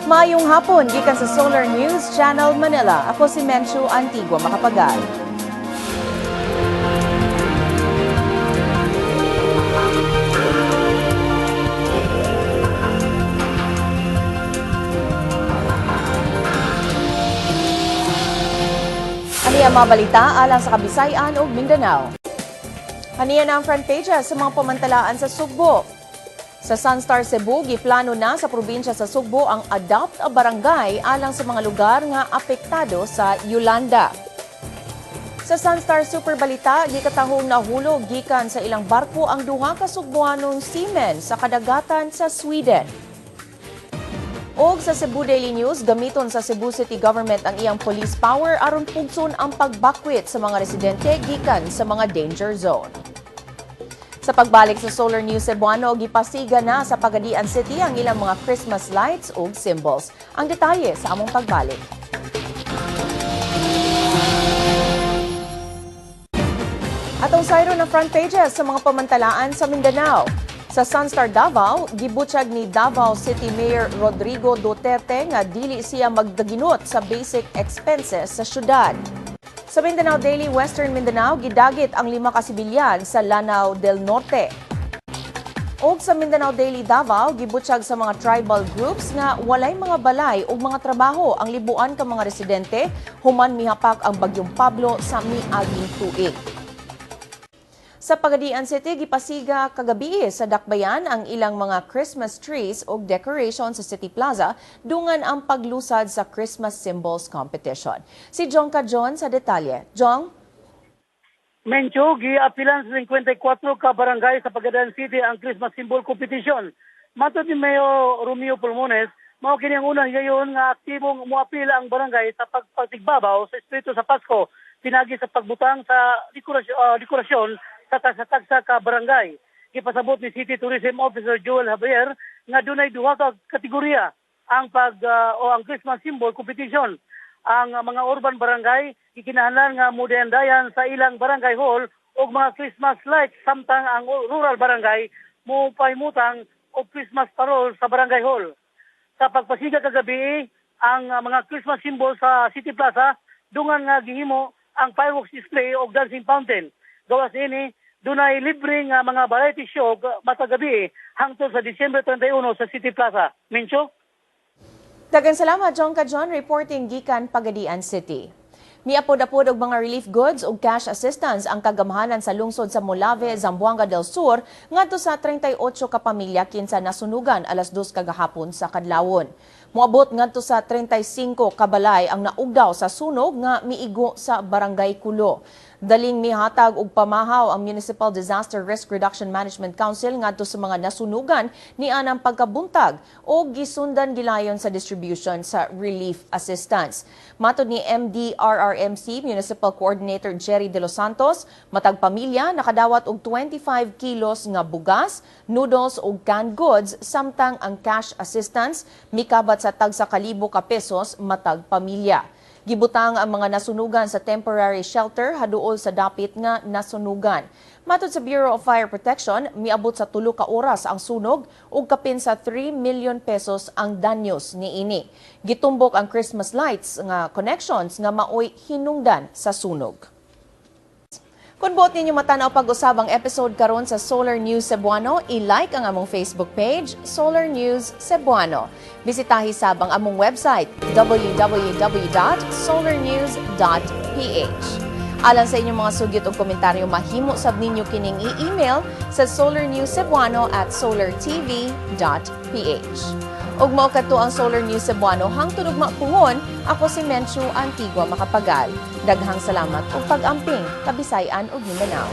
Maayong hapon gikan sa Solar News Channel Manila. Ako si Menchu Antigua Macapagal. Ani ang mga balita alang sa Kabisayan ug Mindanao. Aniya na ang front pages sa mga pamantalaan sa Sugbo. Sa Sunstar Cebu, giplano na sa probinsya sa Sugbo ang Adopt a Barangay alang sa mga lugar nga apektado sa Yolanda. Sa Sunstar Super Balita, gikatahong nahulog gikan sa ilang barko ang duha ka Sugboanong seamen sa kadagatan sa Sweden. Og sa Cebu Daily News, gamiton sa Cebu City Government ang iyang police power aron pugson ang pagbakwit sa mga residente gikan sa mga danger zone. Sa pagbalik sa Solar News Cebuano, gipasiga na sa Pagadian City ang ilang mga Christmas lights ug symbols. Ang detalye sa among pagbalik. Atong sayro na front pages sa mga pamantalaan sa Mindanao. Sa Sunstar Davao, gibutyag ni Davao City Mayor Rodrigo Duterte nga dili siya magdaginot sa basic expenses sa syudad. Sa Mindanao Daily, Western Mindanao, gidagit ang 5 ka sibilyan sa Lanao del Norte. Og sa Mindanao Daily Davao, gibutyag sa mga tribal groups nga walay mga balay ug mga trabaho ang libuan ka mga residente human mihapak ang bagyong Pablo sa miaging tuig. Sa Pagadian City, gipasiga kagabi sa Dakbayan ang ilang mga Christmas trees ug decoration sa City Plaza dungan ang paglusad sa Christmas Symbols Competition. Si Jong Cajon sa detalye. Jong? Mencho, giapilan sa 54 ka barangay sa Pagadian City ang Christmas Symbol Competition. Matod ni Mayor Romeo Pulmones, mao kini ang unang higayon nga aktibong moapil ang barangay sa pagpatigbabaw sa espiritu sa Pasko, pinagi sa pagbutang sa dekorasyon sa tagsa-tagsa ka barangay. Gipasabot ni City Tourism Officer Joel Javier nga dunay duha ka kategorya ang ang Christmas Symbol Competition. Ang mga urban barangay gikinahanglan nga modayan-dayan sa ilang barangay hall og mga Christmas lights, samtang ang rural barangay mopahimutang og Christmas parol sa barangay hall. Sa pagpasiga kagabi ang mga Christmas symbol sa City Plaza dungan nga gihimo ang fireworks display og dancing fountain. Gawas ini, dunay libre nga mga variety show matag gabi hangtod sa Disyembre 31 sa City Plaza. Mincho? Daghang salamat, Jong Cajon, reporting gikan Pagadian City. Miapod-apod og mga relief goods ug cash assistance ang kagamhanan sa lungsod sa Molave, Zamboanga del Sur ngadto sa 38 ka pamilya kinsa nasunugan alas 2 kagahapon sa kadlawon. Moabot ngadto sa 35 ka balay ang naugdaw sa sunog nga miigo sa Barangay Kulo. Daling mihatag og pamahaw ang Municipal Disaster Risk Reduction Management Council ngadto sa mga nasunugan ni anang pagkabuntag o gisundan gilayon sa distribution sa relief assistance. Matod ni MDRRMC Municipal Coordinator Jerry De Los Santos, matag pamilya nakadawat og 25 kilos nga bugas, noodles ug canned goods, samtang ang cash assistance mikabat sa tagsa kalibo ka pesos matag pamilya. Gibutang ang mga nasunugan sa temporary shelter haduol sa dapit nga nasunugan. Matod sa Bureau of Fire Protection, miabot sa 3 ka oras ang sunog ug kapin sa 3 million pesos ang danyos niini. Gitumbok ang Christmas lights nga connections nga maoy hinungdan sa sunog. Kung buot ninyo matanaw pag-usab ang episode karon sa Solar News Cebuano, i-like ang among Facebook page, Solar News Cebuano. Bisitahi sab ang among website, www.solarnews.ph. Alang sa inyong mga sugyot o komentaryo, mahimo sab ninyo kining i-email sa solarnewscebuano@solartv.ph. Ug mao kadto ang Solar News Cebuano hangtod ugma puhon, ako si Menchu Antigua Macapagal. Daghang salamat ug pag-amping, Kabisayan ug Mindanao.